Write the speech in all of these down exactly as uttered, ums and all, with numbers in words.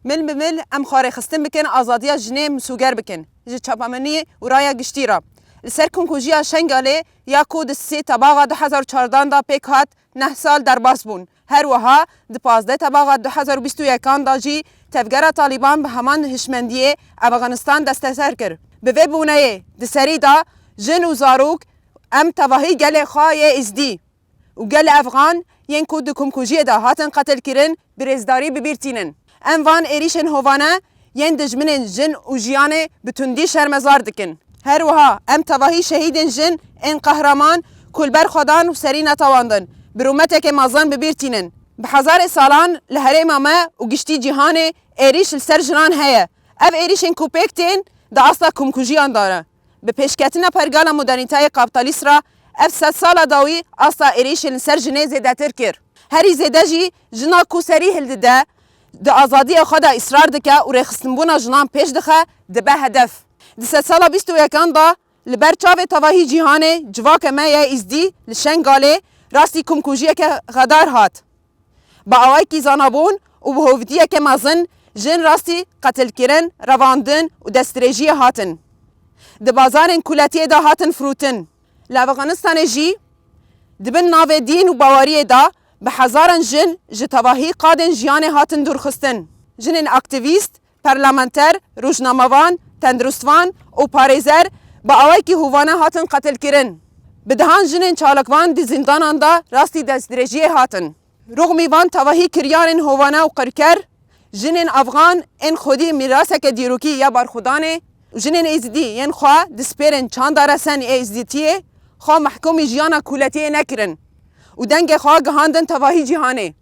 Mil bi mil em xwe rêxistin bikin, azadiya jinê misûger bikin. Ji çapemeniyê û raya giştî re. Li ser komkujiya Şengalê ya ku di sê Tebaxa du hezar û çardan de pêk hat, neh sal derbas bûn. Her wiha di pazdeh Tebaxa du hezar û bîst û yekan de jî tevgera Talîban bi heman hişmendiyê Efxanistan desteser kir. Bi vê bûneyê di serî de jin û zarok em tevahî gelê xwe yê Êzdî û gelê Efxan yên ku di komkujiyê de hatin qetilkirin, bi rêzdarî bi bîr tînin. Em van êrîşên hovane yên dijminên jin û jiyanê bi tundî şermezar dikin. Her wiha em tevahî şehîdên jin ên qehreman ku li ber xwe dan û serî netewandin, bi rûmeteke mezin bi bîr tînin. Bi hezarê salan li herêma me û giştî cîhanê êrîş li ser jinan heye. Ev êrîşên ku pêk tên di asta komkujiyan de ne. Bi pêşketina pergala modernîteyê kapîtalîst re ev sedsala dawî asta êrîşên li ser jinê zêdetir kir. Herî zêde jî jina ku serî hildide, di azadiyê xwe de îsrar dike û rêxistinbûna jinan pêş dixe, dibe hedef. Di sedsala bîst û yekan de li ber çavê tevahî cîhanê civakê me yê Êzdî li Şengalê rastî komkujiyeke xedar hat. Bi awayekî zanabûn û bi hovîtiyeke mezin jin rastî qetilkirin, revandin û destdirêjiyê hatin. Di bazarên kuletiyê de hatin firotin. Li Efxanistanê jî di bin navê dîn û baweriyê de bi hezaran jin ji tevahî qadên jiyanê hatin dûrxistin. Jinên aktîvîst, parlamenter, rojnamevan, tenduristvan û parêzer bi awayekî hovane hatin qetilkirin. Bi dehan jinên çalakvan di zîndanan de rastî destdirêjiyê hatin. Rûxmî van tevahî kiryanên hovane û qirker, jinên Efxan ên xwedî mîraseke dîrokî ya berxwedanê û jinên Êzidî yên xwe dispêrin çanda resen ê Êzidîtiyê, xwe mehkûmî jiyana kuletiyê nekirin û dengê xwe gihandin tevahî cîhanê.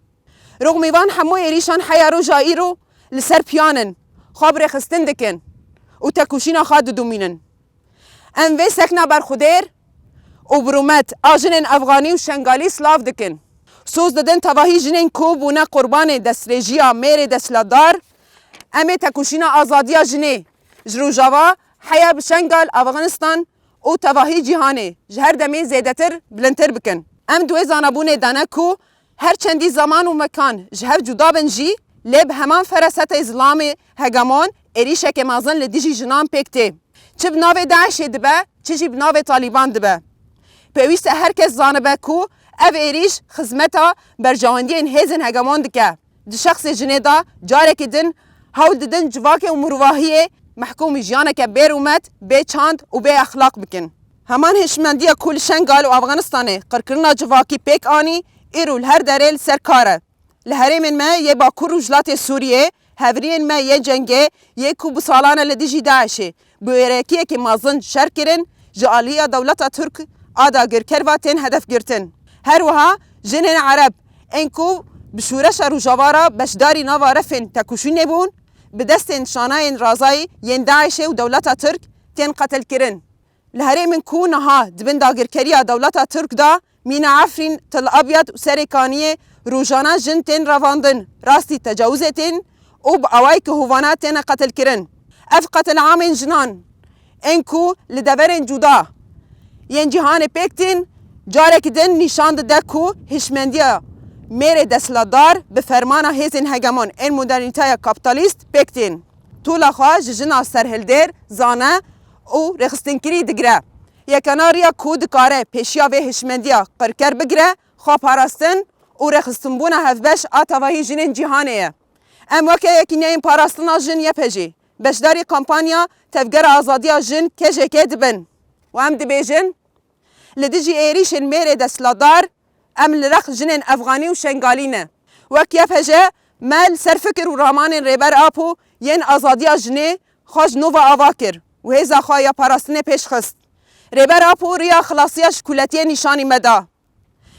Rûxmî van hemû êrîşan heya roja îro li ser piyan in, xwe bi rêxistin dikin û tekoşîna xwe didomînin. Em vê sekna berxwedêr û bi rûmet a jinên Efxanî û Şengalî silav dikin. Soz didin tevahî jinên ku bûne qurbanê destdirêjiya mêrê desthilatdar. Em ê tekoşîna azadiya jinê ji Rojava heya bi Şengal, Efxanistan û tevahî cîhanê ji her demê zêdetir bilindtir bikin. Em di wê zanabûnê de ne ku her çendî zeman û mekan ji hev cuda bin jî, lê bi heman ferasetê zilamê hegemon êrîşeke mezin li dijî jinan pêk tê. Çi bi navê DAIŞê dibe, çi jî bi navê Talîban dibe. Pêwîst e her kes zanibe ku ev êrîş xizmeta berjewendiyên hêzên hegemon dike. Di şexsê jinê de carekî din hewl didin civakê û mirovahiyê mehkûmî jiyaneke bê rûmet, bê çand û bê exlaq bikin. Heman hişmendiya ku li Şengal û Afganistanê qirkirina civakî pêk anî, îro li her derê li ser kar e. Li herêmên me yê Bakur Rojhilatê Sûriyê, hevriyên me yê cengê yê ku bi salan e li dijî DAIŞê bi wêrekiyekî mezin şer kirin, ji aliya dewleta Tirk a dagirker ve tên hedef girtin. Her wiha jinên Ereb ên ku bi şoreşa Rojava re beşdarî nava refên tekoşînê bûn, bi destên şanayên razayî yên DAIŞê û dewleta Tirk tên qetilkirin. Li herêmên ku niha di bin dagirkeriya dewleta Tirk de, mîna Efrîn, Til Abyad û Serê Kaniyê, rojane jin tên revandin, rastî tecawizê tên û bi awayekî hovane têne qetilkirin. Ev qetilamên jinan ên ku li deverên cuda yên cîhanê pêk tên, carekî din nîşan dide ku hişmendiya mêrê desthilatdar bi fermana hêzên hegemon ên modernîteya kapîtalîst pêk tên. Tola xwe ji jina serhildêr, zane û rêxistinkirî digire. Yekena riya ku dikare pêşiya vê hişmendiya qirker bigire, xweparastin û rêxistinbûna hevbeş a tevahî jinên cîhanê ye. Em weke Yekîneyên Parastina Jin, Y P J, beşdarî kampanya Tevgera Azadiya Jin, K J K, dibin û em dibêjin, li dijî êrîşên mêrê desthilatdar, em li rex jinên Efxanî û Şengalî ne. Wek Y P J, me li ser fikir û ramanên Rêber Apo yên azadiya jinê xwe ji nû ve ava kir û hêza xwe ya parastinê pêş xist. Rêber Apo riya xilasiya ji kuletiyê nîşanî me da.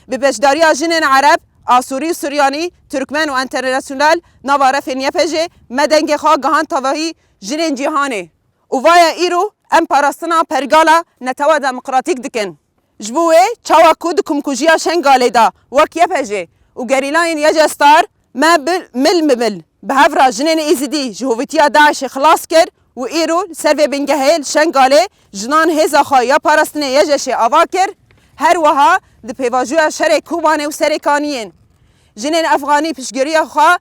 Bi beşdariya jinên Ereb, Asûrî û Suryanî, Tirkmen û enternasyonal nava refên Y P J me dengê xwe gihand tevahî jinên cîhanê. Û vaye îro em parastina pergala netewa demokratîk dikin. Ji bo wê çawa ku di komkujiya Şengalê de wek Y P J û gerîlayên Y C Star me bi, mil bi mil bi hev re jinên Êzidî ji hovîtiya DAIŞê xilas kir û îro li ser vê bingehê li Şengalê jinan hêza xwe ya parastinê Y C Şê ava kir, her wiha di pêvajoya şerê Kobanê û Serêkaniyên jinên Efxanî piştgiriya xwe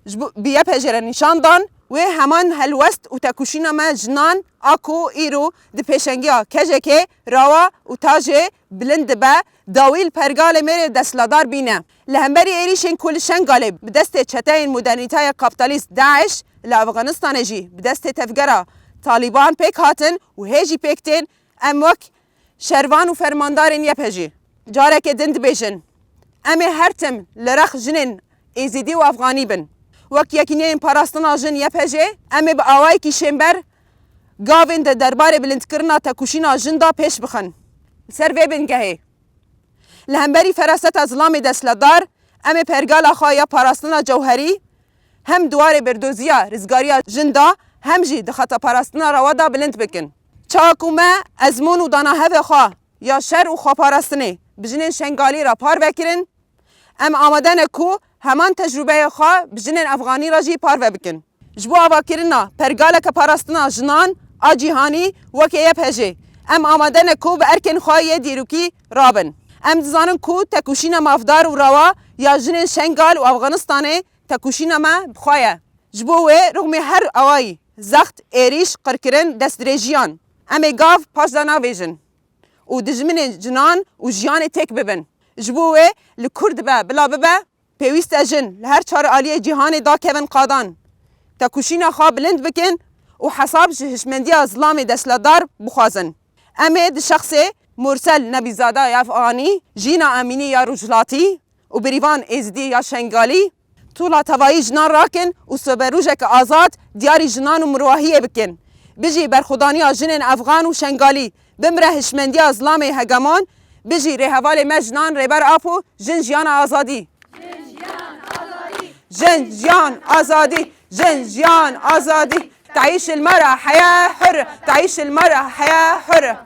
ji bo, bi Y P G re nîşan dan, wê heman helwest û tekoşîna me jinan a ku îro di pêşengiya K C K rawa û tajê bilind dibe, dawî li pergalê mêrê desthilatdar bîne. Li hemberî êrîşên ku li Şengalê bi destê çeteyên modernîteya kapîtalîst DAIŞ, li Afganistanê jî bi destê tevgera Talîban pêk hatin û hê jî pêk tên, em wek şervan û fermandarên Y P G careke din dibêjin, em ê her tim li rex jinên Êzidî û Afganî bin. Wek Yekîneyên Parastina Jin Y P G, em ê bi awayekî şênber gavên di derbarê bilindkirina tekoşîna jin de pêş bixin. Li ser vê bingehê, li hemberî feraseta zilamê desthilatdar, em ê pergala xwe ya parastina cewherî hem di warê berdoziya rizgariya jin de, hem jî di xeta parastina rewa de bilind bikin. Çawa ku me ezmûn û danahevê xwe ya şer û xweparastinê bi jinên Şengalî re parve kirin, em amade ne ku heman tecrûbeyê xwe bi jinên Afganî re jî parve bikin. Ji bo avakirina pergaleke parastina jinan a cîhanî weke Y P G, em amade ne ku bi erkên xwe yê dîrokî rabin. Em dizanin ku tekoşîna mafdar û rewa ya jinên Şengal û Afganistanê tekoşîna me bi xwe ye. Ji bo wê rixmê her awayî zext, êrîş, qirkirin, destdirêjiyan, em ê gav paş de navêjin û dijminên jinan û jiyanê têk bibin. Ji bo wê li kur dibe bila bibe, pêwîst e jin li her çar aliyê cîhanê dakevin qadan, tekoşîna xwe bilind bikin û hesab ji hişmendiya zilamê desthilatdar bixwazin. Em ê di şexsê Mursel Nebîzada ya Efxanî, Jîna Emînî ya Rojhilatî û Birîvan Êzidî ya Şengalî, tûla tevayî jinan rakin û soberojeke azad diyarî jinan û mirovahiyê bikin. Bijî berxwedaniya jinên Efxan û Şengalî, bimire hişmendiya zilamê hegemon, bijî rêhevalê me jinan Rêber Apo, jin jiyana azadî. Jin jiyan azadî, jin jiyan azadî. تعيش المرأة حياة حرة، تعيش المرأة حياة حرة.